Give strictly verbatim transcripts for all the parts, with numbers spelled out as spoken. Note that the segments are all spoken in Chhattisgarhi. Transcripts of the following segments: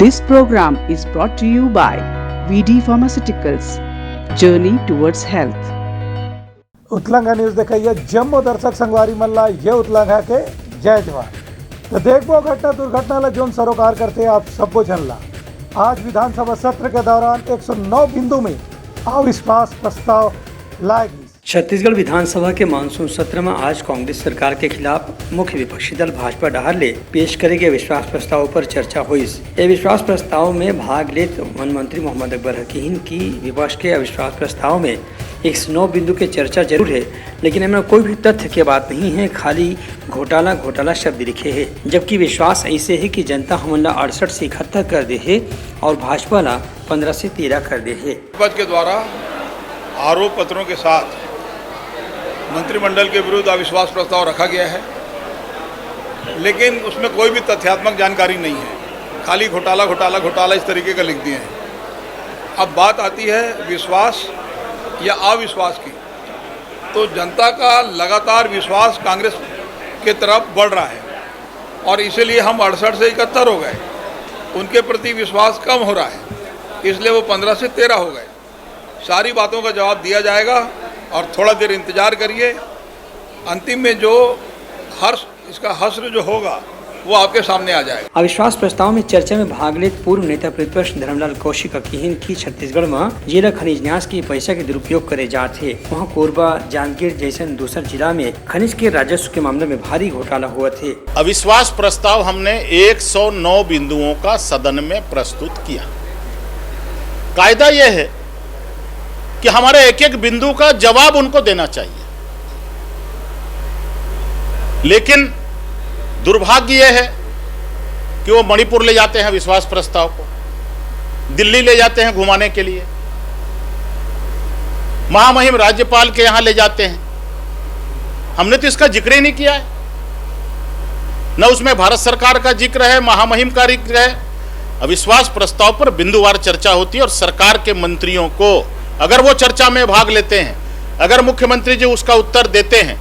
This program is brought to you by V D Pharmaceuticals, journey towards health. Utlanga news देखइया जम्मो दर्शक संगवारी मन ला ये उतलंगा के जय जोहार। तो देखबो घटना दुर्घटना ला जोन सरोकार करथे आप सब्बो झन ला। आज विधानसभा सत्र के दौरान एक सौ नौ बिंदु में अविश्वास प्रस्ताव लाए गिस। छत्तीसगढ़ विधानसभा के मानसून सत्र में आज कांग्रेस सरकार के खिलाफ मुख्य विपक्षी दल भाजपा डहार ले पेश करे गए विश्वास प्रस्ताव पर चर्चा होइस। ये विश्वास प्रस्ताव में भाग लेत वन मंत्री मोहम्मद अकबर ह किहिन कि विपक्ष के अविश्वास प्रस्ताव में एक सौ नौ बिंदु के चर्चा जरूर है, लेकिन एमा कोई भी तथ्य के बात नहीं है, खाली घोटाला घोटाला शब्द लिखे है, जबकि विश्वास ऐसे है कि जनता हमन ला अड़सठ से इकहत्तर कर दे है और भाजपा ला पंद्रह से तेरह कर दे है। विपक्ष के द्वारा आरोप पत्रों के साथ मंत्रिमंडल के विरुद्ध अविश्वास प्रस्ताव रखा गया है, लेकिन उसमें कोई भी तथ्यात्मक जानकारी नहीं है, खाली घोटाला घोटाला घोटाला इस तरीके का लिख दिए हैं। अब बात आती है विश्वास या अविश्वास की, तो जनता का लगातार विश्वास कांग्रेस के तरफ बढ़ रहा है और इसीलिए हम अड़सठ से इकहत्तर हो गए, उनके प्रति विश्वास कम हो रहा है, इसलिए वो पंद्रह से तेरह हो गए। सारी बातों का जवाब दिया जाएगा और थोड़ा देर इंतजार करिए। अंतिम में जो हर्ष, इसका हश्र जो होगा, वो आपके सामने आ जाएगा। अविश्वास प्रस्ताव में चर्चा में भाग लेत पूर्व नेता प्रतिपक्ष धर्मलाल कौशिक ह किहिन कि छत्तीसगढ़ में जेला खनिज न्यास के पैसा के दुरुपयोग करे जात हे, वहाँ कोरबा, जांजगीर जैसन दूसर जिला में खनिज के राजस्व के मामला में भारी घोटाला होवत हे। अविश्वास प्रस्ताव हमने एक सौ नौ बिंदुओं का सदन में प्रस्तुत किया। कायदा यह है कि हमारे एक एक बिंदु का जवाब उनको देना चाहिए, लेकिन दुर्भाग्य यह है कि वो मणिपुर ले जाते हैं विश्वास प्रस्ताव को, दिल्ली ले जाते हैं घुमाने के लिए, महामहिम राज्यपाल के यहाँ ले जाते हैं। हमने तो इसका जिक्र ही नहीं किया है, न उसमें भारत सरकार का जिक्र है, महामहिम का जिक्र है। अविश्वास प्रस्ताव पर बिंदुवार चर्चा होती है और सरकार के मंत्रियों को अगर वो चर्चा में भाग लेते हैं, अगर मुख्यमंत्री जी उसका उत्तर देते हैं,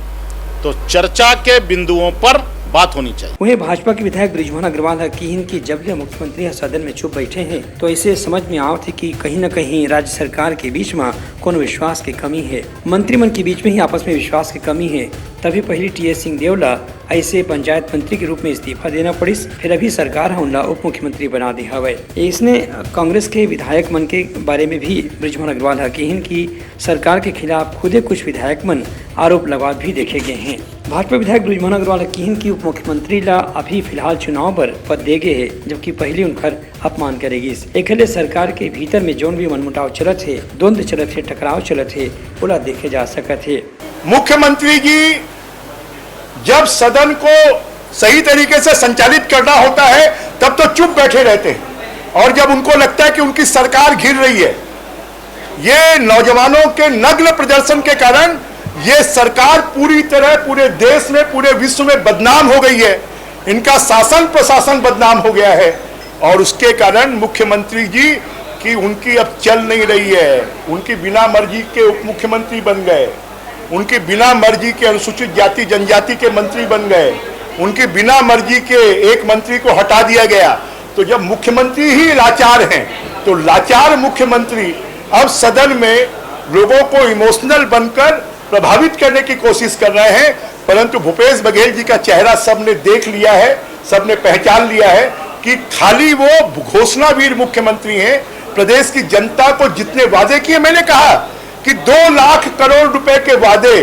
तो चर्चा के बिंदुओं पर बात होनी चाहिए। वहीं भाजपा के विधायक बृजमोहन अग्रवाल ह किहिन कि जब ले मुख्यमंत्री ह सदन में चुप बैठे हैं, तो ऐसे समझ में आवत है कि कहीं न कहीं राज्य सरकार के बीच में कोनो विश्वास के कमी है। मंत्री मन के बीच में ही आपस में विश्वास के कमी है, तभी पहली टीएस सिंहदेव ला ऐसे पंचायत मंत्री के रूप में इस्तीफा देना पड़िस, फिर अभी सरकार ह उनला उप मुख्यमंत्री बना दे हवय। इसने कांग्रेस के विधायक मन के बारे में भी बृजमोहन अग्रवाल ह किहिन कि सरकार के खिलाफ खुदे कुछ विधायक मन आरोप लगावत भी देखे गए हैं। भाजपा विधायक बृजमोहन अग्रवाल ह किहिन कि उप मुख्यमंत्री ला अभी फिलहाल चुनाव बर पद दे गए हे, जबकि पहली उनकर अपमान करे गिस। एखर ले सरकार के भीतर में जोन भी मनमुटाव चलत हे, द्वंद चलत हे, टकराव चलत हे, ओला देखे जा सकत हे। मुख्यमंत्री जी जब सदन को सही तरीके से संचालित करना होता है, तब तो चुप बैठे रहते हैं, और जब उनको लगता है कि उनकी सरकार घिर रही है, ये नौजवानों के नग्न प्रदर्शन के कारण ये सरकार पूरी तरह पूरे देश में, पूरे विश्व में बदनाम हो गई है। इनका शासन प्रशासन बदनाम हो गया है, और उसके कारण मुख्यमंत्री जी की उनकी अब चल नहीं रही है। उनकी बिना मर्जी के उप मुख्यमंत्री बन गए, उनकी बिना मर्जी के अनुसूचित जाति जनजाति के मंत्री बन गए, उनकी बिना मर्जी के एक मंत्री को हटा दिया गया। तो जब मुख्यमंत्री ही लाचार हैं, तो लाचार मुख्यमंत्री अब सदन में लोगों को इमोशनल बनकर प्रभावित करने की कोशिश कर रहे हैं, परंतु भूपेश बघेल जी का चेहरा सबने देख लिया है, सबने पहचान लिया है कि खाली वो घोषणावीर मुख्यमंत्री हैं। प्रदेश की जनता को जितने वादे किए, मैंने कहा कि दो लाख करोड़ रुपए के वादे,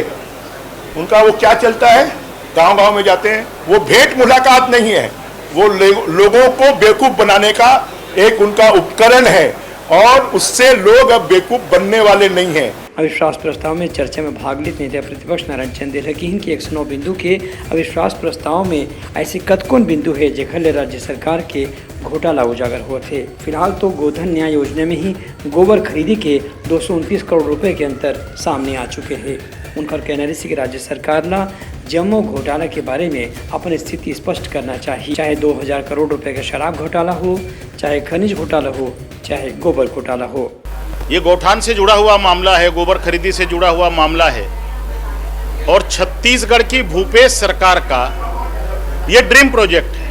उनका वो क्या चलता है, गांव गांव में जाते हैं, वो भेंट मुलाकात नहीं है, वो ले- लोगों को बेवकूफ बनाने का एक उनका उपकरण है, और उससे लोग अब बेवकूफ बनने वाले नहीं हैं। अविश्वास प्रस्ताव में चर्चा में भाग लेत नेता प्रतिपक्ष नारायण चंदेल ह किहिन कि एक सौ नौ बिंदु के अविश्वास प्रस्ताव में ऐसे कतकोन बिंदु हे, जेखर ले राज्य सरकार के घोटाला उजागर होत हे। फिलहाल तो गोधन न्याय योजना में ही गोबर खरीदी के दो सौ उनतीस करोड़ रुपए के अंतर सामने आ चुके हे। उनकर कहना रहिस कि राज्य सरकार ला जम्मो घोटाला के बारे में अपन स्थिति स्पष्ट करना चाहिए, चाहे दो हजार करोड़ रुपए का शराब घोटाला हो, चाहे खनिज घोटाला हो, चाहे गोबर घोटाला हो। ये गौठान से जुड़ा हुआ मामला है, गोबर खरीदी से जुड़ा हुआ मामला है, और छत्तीसगढ़ की भूपेश सरकार का ये ड्रीम प्रोजेक्ट है।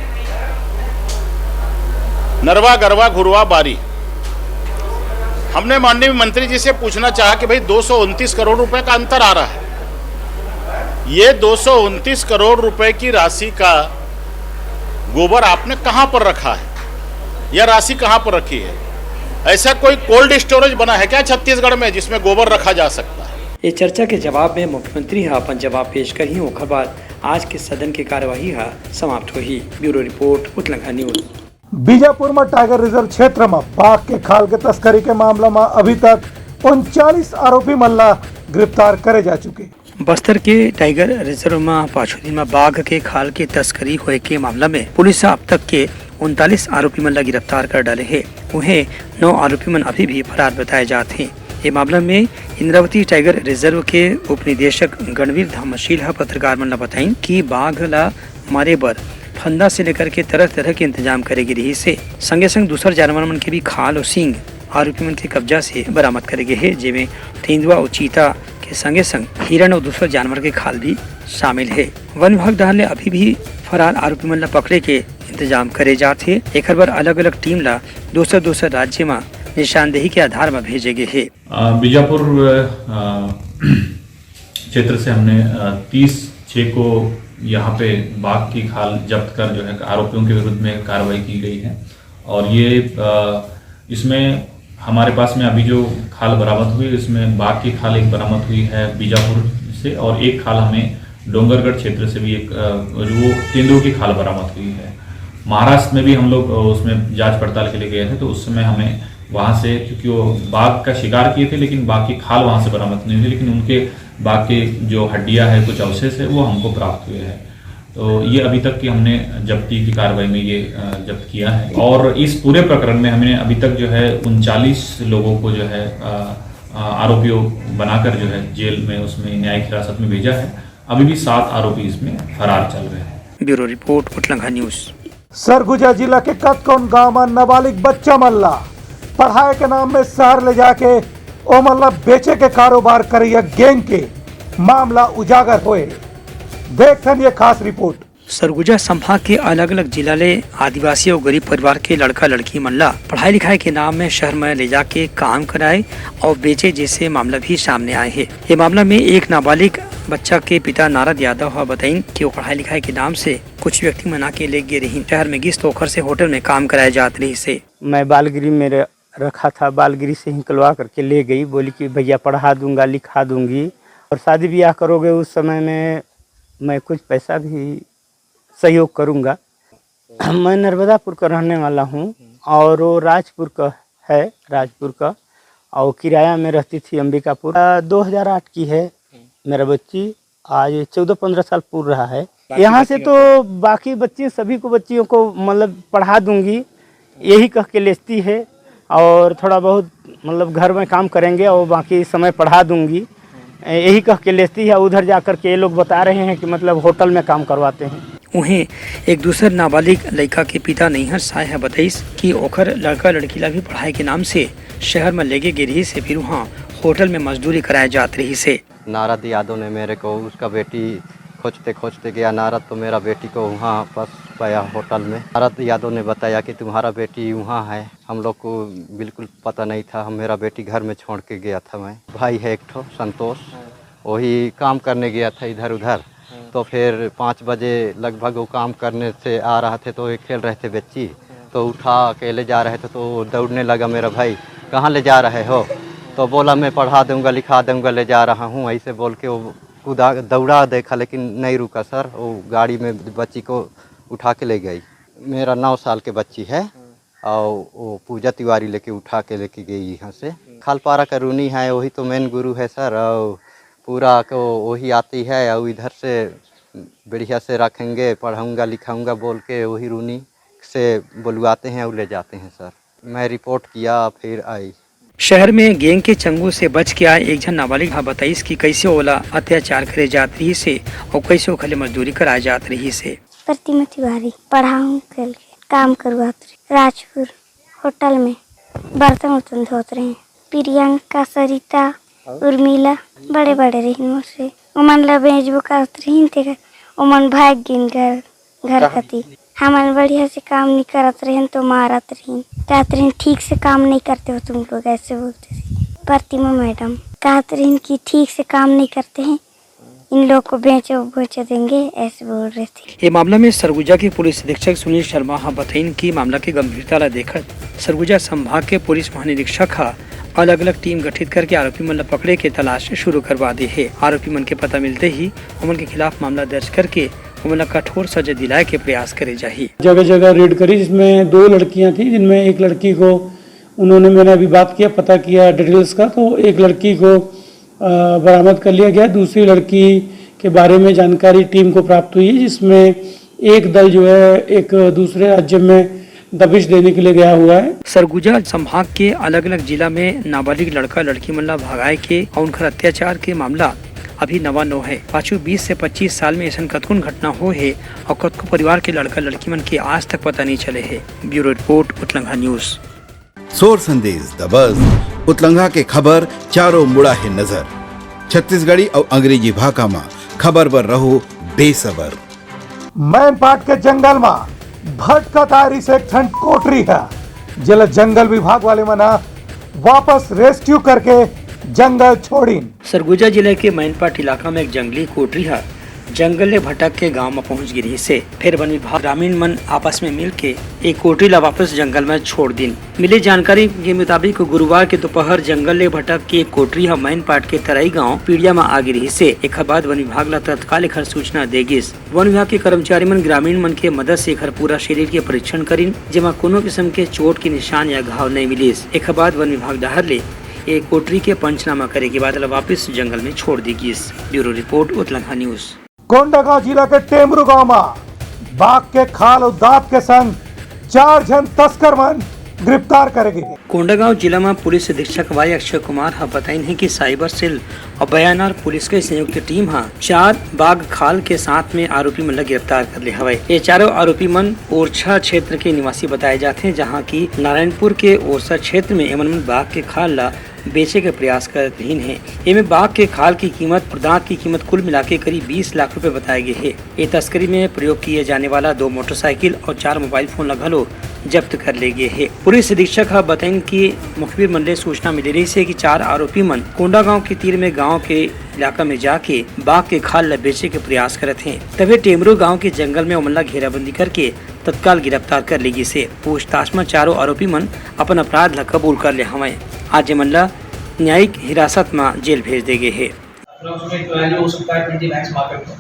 नरवा गरवा घुरवा बारी। हमने माननीय मंत्री जी से पूछना चाहा कि भाई, दो सौ उनतीस करोड़ रुपए का अंतर आ रहा है, ये दो सौ उनतीस करोड़ रुपए की राशि का गोबर आपने कहां पर रखा है, यह राशि कहां पर रखी है? ऐसा कोई कोल्ड स्टोरेज बना है क्या छत्तीसगढ़ में, जिसमें गोबर रखा जा सकता है? ये चर्चा के जवाब में मुख्यमंत्री ह अपन जवाब पेश करही, ओखर बाद आज के सदन के कार्यवाही ह समाप्त होही। Bureau report, Utlangha news. Bijapur म टाइगर रिजर्व क्षेत्र म बाघ के खाल के तस्करी के मामला म अभी तक उनचालीस आरोपी मन ला गिरफ्तार करे जा चुके। बस्तर के टाइगर रिजर्व म पाछू दिन म बाघ के खाल के तस्करी होए के मामला में पुलिस ह अब तक के उनतालीस आरोपी मन ला गिरफ्तार कर डाले हे। उहें, नौ आरोपी मन अभी भी फरार बताए जात हे। ये मामला में इंद्रावती टाइगर रिजर्व के उपनिदेशक गणवीर धामशील ह पत्रकार मन ला बताइन कि बाघ ला मारे बर फंदा से लेकर के तरह-तरह के इंतजाम करे गे रिहिस हे। संगे-संग दूसर जानवर मन के भी खाल अउ सींग आरोपी मन के कब्जा से बरामद करे गे हे, जेमे तेंदुआ अउ चीता के संगे-संग हिरण अउ दूसर जानवर के खाल भी शामिल हे। वन विभाग डहार ले अभी भी फरार आरोपी मन ला पकड़े के इंतजाम करे जात हे। एखर बर अलग-अलग टीम ला दूसर-दूसर राज्य म निशानदेही के आधार म भेजे गे हे। अ, बीजापुर, अ, क्षेत्र से हमने, अ, तीस छः को यहाँ पे बाघ की खाल जब्त कर जो है आरोपियों के विरुद्ध में कार्रवाई की गई है। और ये, अ, इसमें हमारे पास में अभी जो खाल बरामद हुई, इसमें बाघ की खाल एक बरामद हुई है बीजापुर से, और एक खाल हमें डोंगरगढ़ क्षेत्र से भी एक, अ, जो वो तेंदुओं की खाल बरामद हुई है। महाराष्ट्र में भी हम लोग, अ, उसमें जांच पड़ताल के लिए गए थे, तो उस समय हमें वहाँ से, क्योंकि वो बाघ का शिकार किए थे, लेकिन बाघ की खाल वहाँ से बरामद नहीं हुई, लेकिन उनके बाघ के जो हड्डियाँ है, कुछ अवशेष है, वो हमको प्राप्त हुए हैं। तो ये अभी तक की हमने जब्ती की कार्रवाई में ये, अ, जब्त किया है। और इस पूरे प्रकरण में हमने अभी तक जो है उनचालीस लोगों को जो है, अ, अ, आरोपियों बनाकर जो है जेल में, उसमें न्यायिक हिरासत में भेजा है। अभी भी सात आरोपी इसमें फरार चल रहे हैं। Bureau report, Utlangha news. Surguja जिला के कतकोन गांव म नाबालिग बच्चा मन ला पढ़ाए के नाम में शहर ले जाके ओमन ला बेचे के कारोबार करइया गैंग के मामला उजागर होए। देखथन ये खास रिपोर्ट। सरगुजा संभाग के अलग-अलग जिला ले आदिवासी अउ गरीब परिवार के लड़का-लड़की मन ला पढ़ाई-लिखाई के नाम में शहर में ले जाके काम कराए अउ बेचे जैसे मामला भी सामने आए हे। ये मामला में एक नाबालिग बच्चा के पिता नारद यादव ह बताइन कि वो पढ़ाई-लिखाई के नाम से कुछ व्यक्ति मन आके ले गे रहिन। शहर में गिस तो ओखर से होटल में काम कराए जात रहिस हे। मैं बालगिरी में र-, रखा था, बालगिरी से निकलवा करके ले गई, बोली कि भैया पढ़ा दूंगा, लिखा दूंगी, और शादी ब्याह करोगे उस समय में मैं कुछ पैसा भी सहयोग करूंगा। मैं नर्मदापुर का रहने वाला हूँ और वो राजपुर का है, राजपुर का, और किराया में रहती थी अंबिकापुर। आ, दो हज़ार आठ की है मेरा बच्ची, आज चौदह पन्द्रह साल पूर रहा है। बाकी यहाँ से बच्चियों तो को? बाकी बच्ची, सभी को, बच्चियों को मतलब पढ़ा दूंगी, यही कह के लेती है। और थोड़ा बहुत मतलब घर में काम करेंगे और बाकी समय पढ़ा दूंगी, यही कह के लेती है। उधर जा कर के ये लोग बता रहे हैं कि मतलब होटल में काम करवाते हैं। उहें, एक दूसर नाबालिग लइका के पिता नैहर साय ह बताइस कि ओखर लड़का-लड़की ला भी पढ़ाई के नाम से शहर म लेगे गे रिहिस हे, फिर उहाँ होटल में मजदूरी कराए जात रिहिस हे। नारद यादव ने मेरे को, उसका बेटी खोजते खोजते गया नारद, तो मेरा बेटी को वहाँ पास पाया होटल में। नारद यादव ने बताया कि तुम्हारा बेटी वहाँ है। हम लोग को बिल्कुल पता नहीं था, हम, मेरा बेटी घर में छोड़ के गया था मैं। भाई है एक ठो संतोष, हाँ। वही काम करने गया था इधर उधर। हाँ। तो फिर पाँच बजे लगभग वो काम करने से आ रहा थे, तो ये खेल रहे थे बच्ची, हाँ। तो उठा के ले जा रहे थे, तो वो दौड़ने लगा मेरा भाई, "कहाँ ले जा रहे हो?" तो बोला, "मैं पढ़ा दूंगा, लिखा दूंगा, ले जा रहा हूँ।" ऐसे बोल के वो कूदा, दौड़ा देखा, लेकिन नहीं रुका सर, वो गाड़ी में बच्ची को उठा के ले गई। मेरा नौ साल के बच्ची है। हाँ। और वो पूजा तिवारी लेके उठा के लेके गई यहाँ से। हम्म। खालपारा का रूनी है, वही तो मेन गुरु है सर, और पूरा को वही आती है, और इधर से बढ़िया से रखेंगे, पढ़ाऊँगा, लिखाऊँगा बोल के वही रूनी से बुलवाते हैं और ले जाते हैं सर। मैं रिपोर्ट किया, फिर आई। शहर में गैंग के चंगुल से बच के आए एक झन नाबालिग ह बताइस कि कइसे ओला अत्याचार करे जात रिहिस हे अउ कइसे ओखर ले मजदूरी कराए जात रिहिस हे। प्रतिमा तिवारी, पढ़ाऊँ कल के काम करवात रहे राजपुर होटल में, बर्तन उर्तन धोत रहे। प्रियंका, सरिता, उर्मिला बड़े बड़े रहिन मोर से, ओमन ला बेचबो करत रहिन, तेकर ओमन भाग गिन घर, घर कहाँ? कति। हमन बढ़िया से काम नहीं करत रहेन तो मारत रहिन, कहत रहिन, "ठीक से काम नहीं करते हो तुम लोग", ऐसे बोलते थे। प्रतिमा मैडम कहत रहिन कि "ठीक से काम नहीं करते हैं, इन लोग को बेचो, बेचो देंगे", ऐसे बोल रहे थे। ये मामला में सरगुजा के पुलिस अधीक्षक सुनील शर्मा ह बताइन कि मामला के गंभीरता ला देखत सरगुजा संभाग के पुलिस महानिरीक्षक ह अलग-अलग टीम गठित करके आरोपी मन ला पकड़े के तलाश शुरू करवा दे हे। आरोपी मन के पता मिलते ही ओमन के खिलाफ मामला दर्ज करके ओमन ला कठोर सजा दिलाए के प्रयास करे जाही। जगह-जगह रेड करी, जिसमें दो लड़कियां थी, जिनमें एक लड़की को उन्होंने, मैंने अभी बात किया, पता किया डिटेल्स का, तो एक लड़की को, अ, बरामद कर लिया गया। दूसरी लड़की के बारे में जानकारी टीम को प्राप्त हुई है, जिसमें एक दल जो है एक दूसरे राज्य में दबिश देने के लिए गया हुआ है। सरगुजा संभाग के अलग-अलग जिला में नाबालिग लड़का लड़की मन ला भगाए के अउ उनकर अत्याचार के मामला अभी नवा नो है। पाछू बीस से पच्चीस साल में ऐसन कतकोन घटना हो हे अउ कतको परिवार के लड़का लड़की मन के आज तक पता नहीं चले हे। Bureau report, Utlangha news. सोर संदेश दबस, उतलंघा के खबर चारों मुड़ा हे नजर। छत्तीसगढ़ी अउ अंग्रेजी भाखा म खबर बर रहो बेसबर। मैनपाट के जंगल म भटकत आय रिहिस एक ठन कोटरी ह, जेला जंगल विभाग वाले मन ह वापस रेस्क्यू करके जंगल छोड़िन। सरगुजा जिले के मैनपाट इलाका में एक जंगली कोटरी ह जंगल ले भटक के गांव म पहुंच गे रिहिस हे। फेर वन विभाग ग्रामीण मन आपस में मिल के एक कोटरी ला वापस जंगल में छोड़ दिन। मिले जानकारी के मुताबिक गुरुवार के दोपहर जंगल ले भटक के एक कोटरी ह मैनपाट के तरई गांव पीड़िया म आ गे रिहिस हे। एखर बाद वन विभाग ला तत्काल एखर सूचना दे गिस। वन विभाग के कर्मचारी मन ग्रामीण मन के मदद से एखर पूरा शरीर के परीक्षण करिन, जेमा कोनो किस्म के चोट के निशान या घाव नइ मिलिस। एखर बाद वन विभाग डहार ले ए कोटरी के पंचनामा करे के बाद एला वापस जंगल में छोड़ दी गिस। Bureau report, Utlangha news. Kondagaon जिला के टेमरू गांव म बाघ के खाल अउ दांत के संग चार झन तस्कर मन गिरफ्तार करे गे। कोंडागांव जिला म पुलिस अधीक्षक वाई अक्षय कुमार ह बताइन हे कि साइबर सेल अउ बयानार पुलिस के संयुक्त टीम ह चार बाघ खाल के साथ में आरोपी मन ल गिरफ्तार कर ले हवय। ये चारों आरोपी मन ओरछा क्षेत्र के निवासी बताए जाथे, जहां कि नारायणपुर के ओरछा क्षेत्र में एमन मन बाघ के खाल ल बेचे के प्रयास करत रहिन हे। एमे बाघ के खाल की कीमत और दांत की कीमत कुल मिला के करीब बीस लाख रुपए बताए गए हे। ये तस्करी में प्रयोग किए जाने वाला दो मोटरसाइकिल और चार मोबाइल फोन ला घलो जब्त कर ले गए हे। पुलिस अधीक्षक ह बताइन कि मुखबिर मन ले सूचना मिले रहिस हे कि चार आरोपी मन कोंडागांव के तीर में गांव के इलाका में जाके बाघ के खाल ला बेचे के प्रयास करत हे। तभे टेमरू गांव के जंगल में ओमन ला घेराबंदी करके तत्काल गिरफ्तार कर ले गिस हे। पूछताछ म चारों आरोपी मन अपन अपराध ला कबूल कर ले हवंय। आज एमन ला न्यायिक हिरासत म जेल भेज दे गे हे। अप्रोक्सीमेट वैल्यू हो सकता है ट्वेंटी लाख मार्केट में।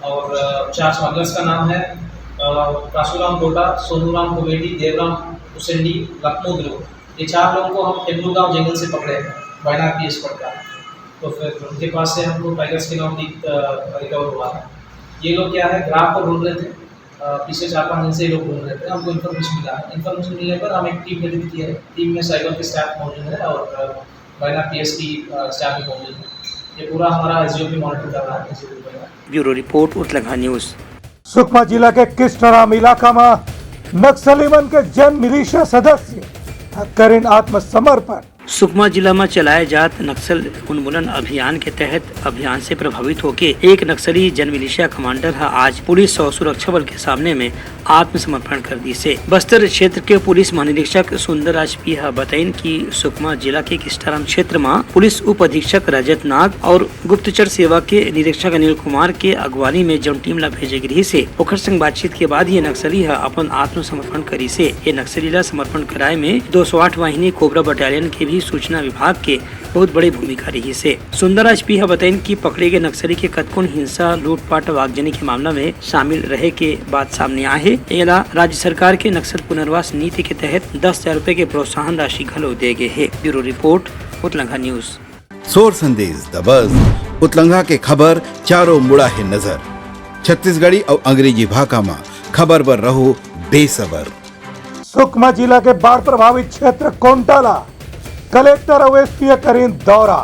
और अ, चार स्मगलर्स का नाम है अ, कासूराम कोटा, सोनूराम कुमेटी, देवराम उसेंडी, लखनऊ गिरोह। ये चार लोगों को हम टेमरू गांव जंगल से पकड़े हैं, वायनाड पीएस पड़ता है। तो फिर उनके पास से हमको टाइगर्स के नाम भी रिकवर हुआ है। ये लोग क्या है, ग्राफ को ढूंढ रहे थे। अ, पिछले चार पाँच दिन से ये लोग घूम रहे थे, हमको इन्फॉर्मेशन मिला है। इन्फॉर्मेशन मिलने पर हम एक टीम गठित की है। टीम में साइबर के स्टाफ मौजूद है और, अ, वायनाड पीएस की, अ, स्टाफ भी मौजूद है। ये पूरा हमारा एसडीओपी मॉनिटर कर रहा है, SDOP Wayanad. Bureau report, Utlangha news. Sukma जिला के किस्टाराम इलाका म नक्सली मन के जन मिलिशिया सदस्य ह करिन आत्मसमर्पण। सुकमा जिला म चलाए जात नक्सल उन्मूलन अभियान के तहत अभियान से प्रभावित होके एक नक्सली जन मिलिशिया कमांडर ह आज पुलिस और सुरक्षा बल के सामने में आत्मसमर्पण कर दिस हे। बस्तर क्षेत्र के पुलिस महानिरीक्षक सुंदर राज पी ह बताइन कि सुकमा जिला के किस्टाराम क्षेत्र म पुलिस उप अधीक्षक रजत नाग और गुप्तचर सेवा के निरीक्षक अनिल कुमार के अगुवानी में जौन टीम ला भेजे गे रिहिस हे, ओखर संग बातचीत के बाद ये नक्सली ह अपन आत्मसमर्पण करिस हे। ये नक्सली ला समर्पण कराए में दो सौ आठ वाहिनी कोबरा बटालियन के भी सूचना विभाग के बहुत बड़े भूमिका रिहिस हे। सुंदर राज पी ह बताइन कि पकड़े गए नक्सली के कतकोन हिंसा, लूटपाट अउ आगजनी के मामला में शामिल रहे के बात सामने आए हे। एला राज्य सरकार के नक्सल पुनर्वास नीति के तहत दस हजार रुपए के प्रोत्साहन राशि घलो दे गे हे। Bureau report, Utlangha news. सोर संदेश दबस, उतलंघा के खबर चारों मुड़ा हे नजर। छत्तीसगढ़ी अउ अंग्रेजी भाखा म खबर बर रहो बेसबर। सुकमा जिला के बाढ़ प्रभावित क्षेत्र कोंटा ला कलेक्टर अउ एसपी ह करिन दौरा।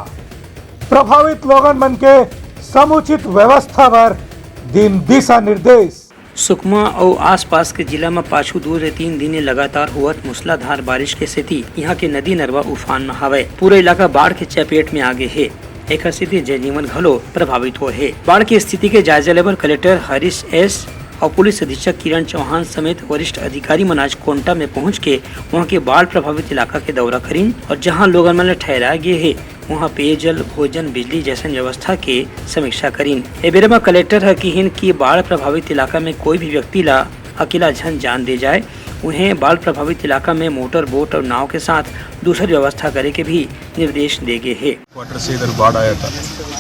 प्रभावित लोगन मन के समुचित व्यवस्था बर दिन दिशा निर्देश। सुकमा अउ आसपास के जिला म पाछू दू ले तीन दिन ले लगातार होवत मूसलाधार बारिश के सेती इहां के नदी नरवा उफान म हावय। पूरा इलाका बाढ़ के चपेट में आ गे हे। एखर सेती जनजीवन घलो प्रभावित होए हे। बाढ़ के स्थिति के जायजा लेबर कलेक्टर हरीश एस अउ पुलिस अधीक्षक किरण चौहान समेत वरिष्ठ अधिकारी मन आज कोंटा में पहुंच के वहां के बाढ़ प्रभावित इलाका के दौरा करिन अउ जहां लोगन मन ल ठहराए गे हे, वहां पेयजल, भोजन, बिजली जैसन व्यवस्था के समीक्षा करिन। ए बेरा म कलेक्टर ह किहिन कि बाढ़ प्रभावित इलाका में कोई भी व्यक्ति ला अकेला झन जान दे जाए। उहें, बाढ़ प्रभावित इलाका में मोटर बोट अउ नाव के साथ दूसर व्यवस्था करे के भी निर्देश दे गे हे। क्वार्टर से इधर बाढ़ आया था।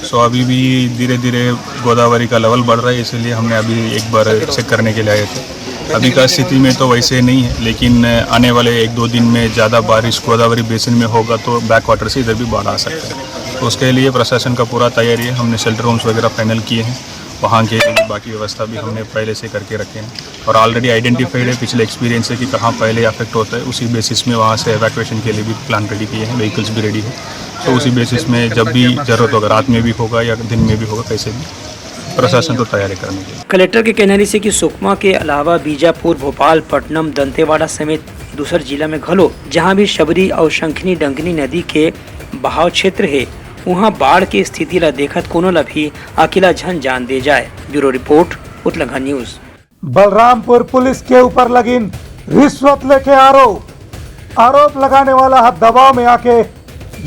सो अभी भी धीरे धीरे गोदावरी का लेवल बढ़ रहा है, इसीलिए हमने अभी एक बार चेक करने के लिए आए थे। अभी का स्थिति में तो वैसे नहीं है, लेकिन आने वाले एक दो दिन में ज़्यादा बारिश गोदावरी बेसिन में होगा तो बैक वाटर से इधर भी बाढ़ आ सकता है। तो उसके लिए प्रशासन का पूरा तैयारी है। हमने शेल्टर होम्स वगैरह फाइनल किए हैं, वहाँ के बाकी व्यवस्था भी हमने पहले से करके रखे हैं और ऑलरेडी आइडेंटिफाइड है पिछले एक्सपीरियंस से कि कहाँ पहले अफेक्ट होता है, उसी बेसिस में वहाँ से इवैक्यूएशन के लिए भी प्लान रेडी किए हैं, व्हीकल्स भी रेडी है। तो उसी बेसिस में जब भी ज़रूरत होगा, रात में भी होगा या दिन में भी होगा, कैसे भी प्रशासन तो तैयारी करने के लिए। कलेक्टर के कहना रहिसे कि सुकमा के अलावा बीजापुर, भोपाल, पटनम, दंतेवाड़ा समेत दूसर जिला में घलो, जहां भी शबरी अउ शंखिनी डंकिनी नदी के बहाव क्षेत्र हे, उहां बाढ़ के स्थिति ला देखत कोनो ला भी अकेला झन जान दे जाए। Bureau report, Utlangha news. Balrampur police के ऊपर लगिन रिश्वत लेके आरोप। आरोप लगाने वाला ह दबाव में आके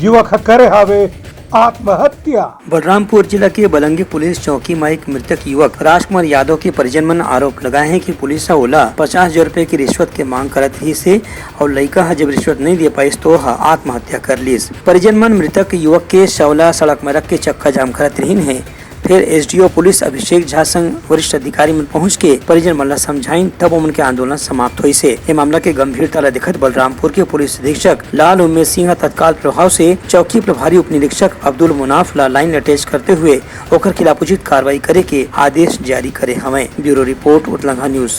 युवक ह करे हावे आत्महत्या। बलरामपुर जिला के बलंगी पुलिस चौकी म एक मृतक युवक राजकुमार यादव के परिजन मन आरोप लगाए हैं कि पुलिस ह ओला पचास हजार रुपए की रिश्वत के मांग करत रहिस हे अउ लइका ह जब रिश्वत नहीं दे पाइस तो ह आत्महत्या कर लिस। परिजन मन मृतक युवक के शव ला सड़क म रख के चक्का जाम करत रहिन हे। फिर एसडीओ पुलिस अभिषेक झा संग वरिष्ठ अधिकारी मन पहुंच के परिजन मन ला समझाइन, तब ओमन के आंदोलन समाप्त होइस हे। ये मामला के गंभीरता ला देखत बलरामपुर के पुलिस अधीक्षक लाल उमेश सिंह ह तत्काल प्रभाव से चौकी प्रभारी उप निरीक्षक अब्दुल मुनाफ ला लाइन अटैच करते हुए ओकर खिलाफ उचित कार्रवाई करे के आदेश जारी करे हवय। Bureau report, Utlangha news.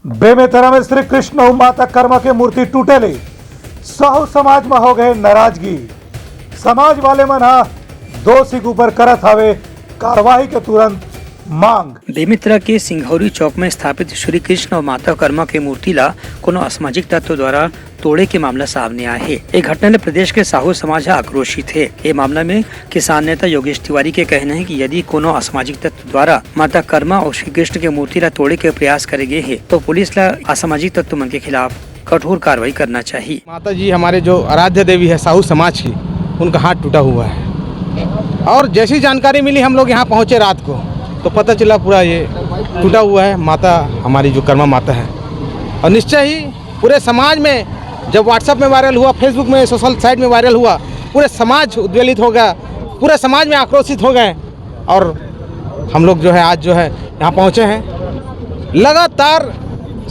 Bemetara में श्री कृष्ण अउ माता कर्मा के मूर्ति टूटे ले साहू समाज म हो गए नाराजगी। समाज वाले मन ह दोषी के ऊपर करत हावे कार्रवाई के तुरंत मांग। बेमेतरा के सिंघौरी चौक में स्थापित श्री कृष्ण अउ माता कर्मा के मूर्ति ला कोनो असामाजिक तत्व द्वारा तोड़े के मामला सामने आए हे। ए घटना ले प्रदेश के साहू समाज ह आक्रोशित हे। ए मामला में किसान नेता योगेश तिवारी के कहना हे कि यदि कोनो असामाजिक तत्व द्वारा माता कर्मा अउ श्री कृष्ण के मूर्ति ला तोड़े के प्रयास करे गे हे, तो पुलिस ला असामाजिक तत्व मन के खिलाफ कठोर कार्रवाई करना चाहिए। माता जी हमारे जो आराध्य देवी है साहू समाज की, उनका हाथ टूटा हुआ है और जैसी जानकारी मिली हम लोग यहाँ पहुँचे रात को तो पता चला पूरा ये टूटा हुआ है। माता हमारी जो कर्मा माता है और निश्चय ही पूरे समाज में जब WhatsApp में वायरल हुआ, Facebook में, सोशल साइट में वायरल हुआ, पूरे समाज उद्वेलित हो गया, पूरे समाज में आक्रोशित हो गए। और हम लोग जो है आज जो है यहाँ पहुँचे हैं। लगातार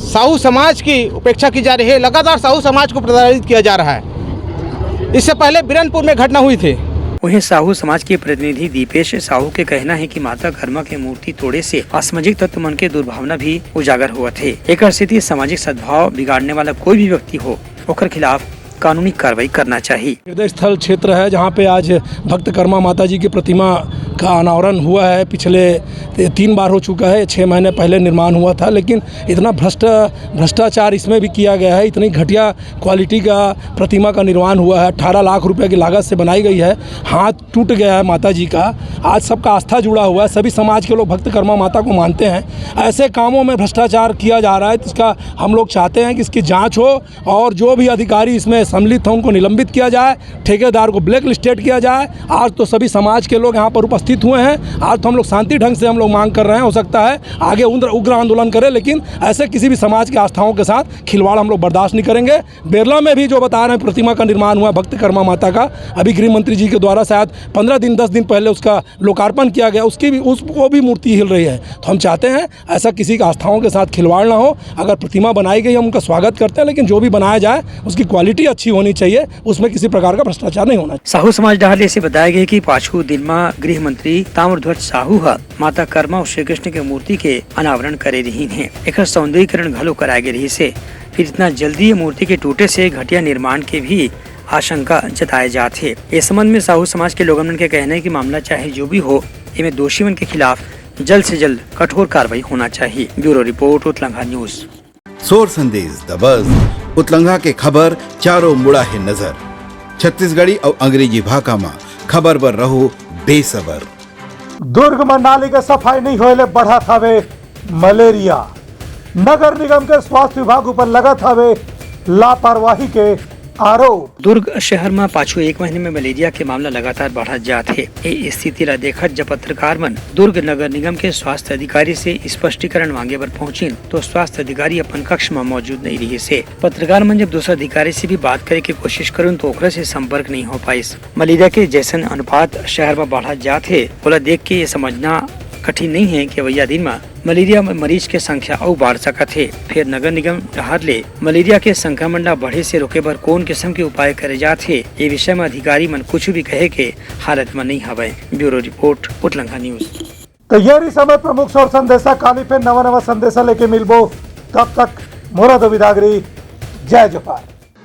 साहू समाज की उपेक्षा की जा रही है, लगातार साहू समाज को प्रताड़ित किया जा रहा है। इससे पहले बिरनपुर में घटना हुई थी। वहीं साहू समाज के प्रतिनिधि दीपेश साहू के कहना है कि माता कर्मा के मूर्ति तोड़े से असामाजिक तत्व मन के दुर्भावना भी उजागर होवत हे। एकर सेती सामाजिक सद्भाव बिगाड़ने वाला कोई भी व्यक्ति हो, ओकर खिलाफ कानूनी कार्रवाई करना चाहिए। हृदय स्थल क्षेत्र है, जहाँ पे आज भक्त कर्मा माता जी की प्रतिमा का अनावरण हुआ है। पिछले तीन बार हो चुका है, छः महीने पहले निर्माण हुआ था, लेकिन इतना भ्रष्ट भ्रष्टाचार इसमें भी किया गया है। इतनी घटिया क्वालिटी का प्रतिमा का निर्माण हुआ है, अठारह लाख रुपए की लागत से बनाई गई है। हाथ टूट गया है माता जी का। आज सबका आस्था जुड़ा हुआ है, सभी समाज के लोग भक्त कर्मा माता को मानते हैं। ऐसे कामों में भ्रष्टाचार किया जा रहा है, तो इसका हम लोग चाहते हैं कि इसकी जांच हो और जो भी अधिकारी इसमें सम्मिलित हों उनको निलंबित किया जाए, ठेकेदार को ब्लैक लिस्टेड किया जाए। आज तो सभी समाज के लोग यहाँ पर उपस्थित हुए हैं, आज तो हम लोग शांति ढंग से हम लोग मांग कर रहे हैं। हो सकता है आगे उग्र उग्र आंदोलन करें, लेकिन ऐसे किसी भी समाज की आस्थाओं के साथ खिलवाड़ हम लोग बर्दाश्त नहीं करेंगे। बेरला में भी जो बता रहे हैं प्रतिमा का निर्माण हुआ भक्त कर्मा माता का, अभी गृह मंत्री जी के द्वारा शायद पन्द्रह दिन, दस दिन पहले उसका लोकार्पण किया गया, उसकी भी, उसको भी मूर्ति हिल रही है। तो हम चाहते हैं ऐसा किसी की आस्थाओं के साथ खिलवाड़ ना हो। अगर प्रतिमा बनाई गई, हम उनका स्वागत करते हैं, लेकिन जो भी बनाया जाए उसकी क्वालिटी अच्छी होनी चाहिए, उसमें किसी प्रकार का भ्रष्टाचार नहीं होना चाहिए। साहू समाज डहार ले इसे बताया गया कि पाछू दिन म गृह मंत्री ताम्रध्वज साहू ह माता कर्मा अउ श्री कृष्ण के मूर्ति के अनावरण करे रहिन हे। एकर सौंदर्यीकरण घलो कराए गे रहिस हे। फिर इतना जल्दी ये मूर्ति के टूटे से घटिया निर्माण के भी आशंका जताए जात हे। इस संबंध में साहू समाज के लोगन मन के कहना है कि मामला चाहे जो भी हो, एमे दोषी मन के खिलाफ जल्द से जल्द कठोर कार्रवाई होना चाहिए। Bureau report, Utlangha news. सोर संदेश द बज, उतलंघा के खबर चारों मुड़ा हे नजर। छत्तीसगढ़ी अउ अंग्रेजी भाखा म खबर बर रहो बेसबर। दुर्ग म नाली के सफाई नहीं होए ले बढ़त हवे मलेरिया। नगर निगम के स्वास्थ्य विभाग ऊपर लगत हवे लापरवाही के आरोप। दुर्ग शहर म पाछू एक महीने में मलेरिया के मामला लगातार बढ़त जात हे। ए स्थिति ला देखत जब पत्रकार मन दुर्ग नगर निगम के स्वास्थ्य अधिकारी से स्पष्टीकरण मांगे बर पहुंचिन, तो स्वास्थ्य अधिकारी अपन कक्ष म मौजूद नहीं रहिस हे। पत्रकार मन जब दूसरा अधिकारी से भी बात करे के कोशिश करुन, तो ओकरा से संपर्क नहीं हो पाइस। मलेरिया के जैसन अनुपात शहर म बढ़त जात हे, ओला देख के ये समझना कठिन नहीं हे कि अवइया दिन म मलेरिया म मरीज के संख्या अउ बाढ़ सकत हे। फेर नगर निगम डहार ले मलेरिया के संक्रमण ला बढ़े से रोके बर कोन किसम के उपाय करे जात हे, ये विषय म अधिकारी मन कुछु भी कहे के हालत म नइ हवय। Bureau report, Utlangha news. त ये रहिस हमर प्रमुख सोर संदेशा। काली फेर नवा नवा संदेशा लेके मिलबो, तब तक मोला दो बिदागरी। जय जोहार।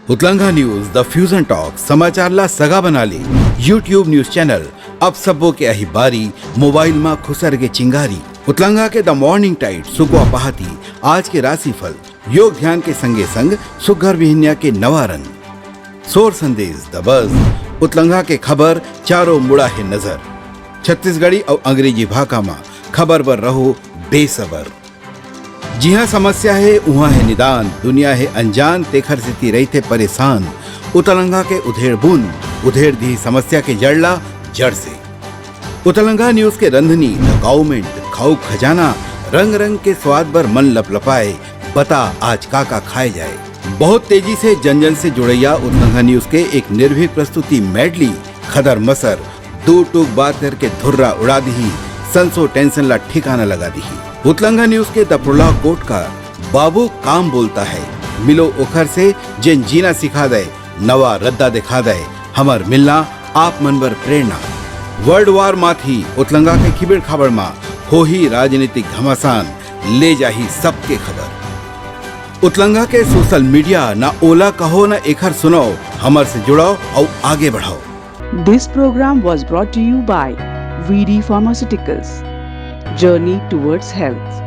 उतलंघा न्यूज, द फ्यूजन टॉक, समाचार ला सगा बना ले। YouTube न्यूज चैनल, अब सबो के अही बारी, मोबाइल मा खुसर के चिंगारी। उतलंघा के द मॉर्निंग टाइड, सुकवा पहाती, आज के राशिफल, योग ध्यान के संगे संग सुग्घर बिहनिया के नवा रंग, सोर संदेश, द बज, उतलंघा के खबर, चारों मुड़ा हे नजर। छत्तीसगढ़ी अउ अंग्रेजी भाखा मा खबर बर रहो बेसबर। जिहाँ समस्या हे, उहाँ हे निदान, दुनिया हे अनजान, तेखर सेती रहिथे परेशान। उतलंघा के उधेड़ बुन, उधेड़ दिही समस्या के जड़ ला जड़ से। उतलंघा न्यूज के रंधनी, द काउमेंट, खाऊ खजाना, रंग रंग के स्वाद बर मन लपलपाए, बता आज का का खाए जाए। बहुत तेजी से जन जन से जुड़ैया उतलंघा न्यूज के एक निर्भीक प्रस्तुति मेडली, खदर मसर, दू टूक बात करके धुर्रा उड़ा दिही, संसो टेंशन ला ठिकाना लगा दिही। उतलंघा न्यूज के दपरुला कोट का बाबू काम बोलता है, मिलो ओखर से जेन जीना सिखा दे, नवा रद्दा दिखा दे, हमर मिलना आप मन बर प्रेरणा। वर्ल्ड वार माथी उतलंघा के खिबेड़ खाबड़ मा होही राजनीतिक घमासान, ले जाही सबके खबर। उतलंघा के सोशल मीडिया ना ओला कहो ना एखर सुनाओ, हमर से जुड़ाओ अउ आगे बढ़ाओ। This program was brought to you by V D Pharmaceuticals, Journey Towards Health.